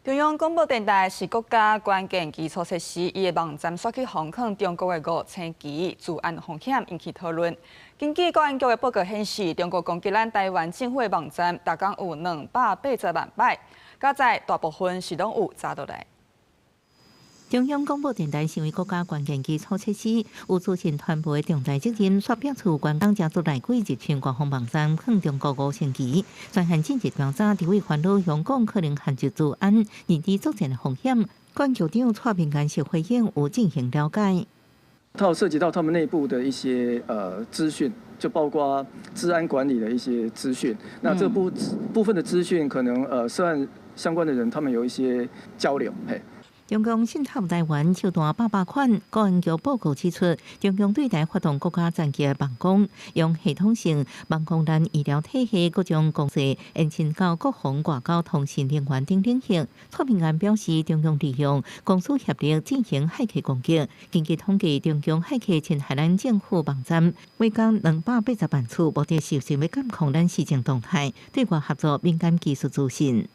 中央廣播電臺是國家關鍵基礎設施，伊的網站煞去予人中國的五星旗，資安風險引起討論。根據國安局的報告顯示，中國攻擊咱臺灣政府的網站，逐工有280萬擺，加在大部分是攏有查落來。中央廣播電臺成為國家關鍵基礎設施，有資訊傳播的重大責任，煞爆出關工程都內鬼入侵官方網站，放中國五星旗，專案進入調查，這位煩惱香港可能陷入資安認知作戰的風險。國安局長蔡明安是回應有進行了解。它有涉及到他們內部的一些資訊，就包括資安管理的一些資訊。那這部分的資訊，可能涉案相關的人，他們有一些交流。嘿。中共滲透臺灣手段百百款，國安局報告指出，中共對台發動國家戰機網攻，用系統性網攻咱醫療體系、各種公司延伸到國防、外交、通訊、能源等領域。蔡明安表示，中共利用公私協力進行駭客攻擊。根據統計，中共駭客侵害咱政府網站，每工280萬次，目的是想欲監控咱時政動態，對外合作敏感技術資訊。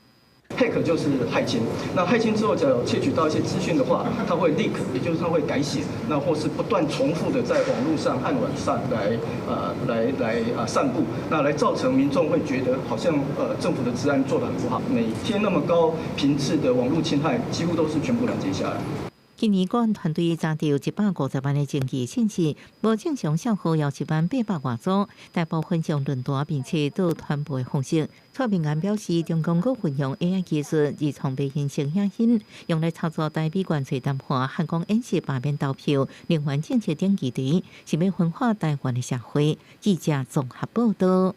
Hack 就是駭侵，那駭侵之後，只要竊取到一些資訊的話，它會 leak，也就是它會改寫，那或是不斷重複的在網絡上、暗網上來散布，那來造成民眾會覺得好像政府的資安做得很不好，每天那麼高頻次的網絡侵害，幾乎都是全部攔截下來。今年國安團隊查著150萬个證據信息，無正常帳號有1萬800外組，大部分用論壇並且做傳播的方式。蔡明安表示，中共閣運用 AI 技術，自創變形成影音，用來操作台美關稅談判、漢光演習罷免投票、能源政策等議題，是欲分化臺灣的社會。記者綜合報道。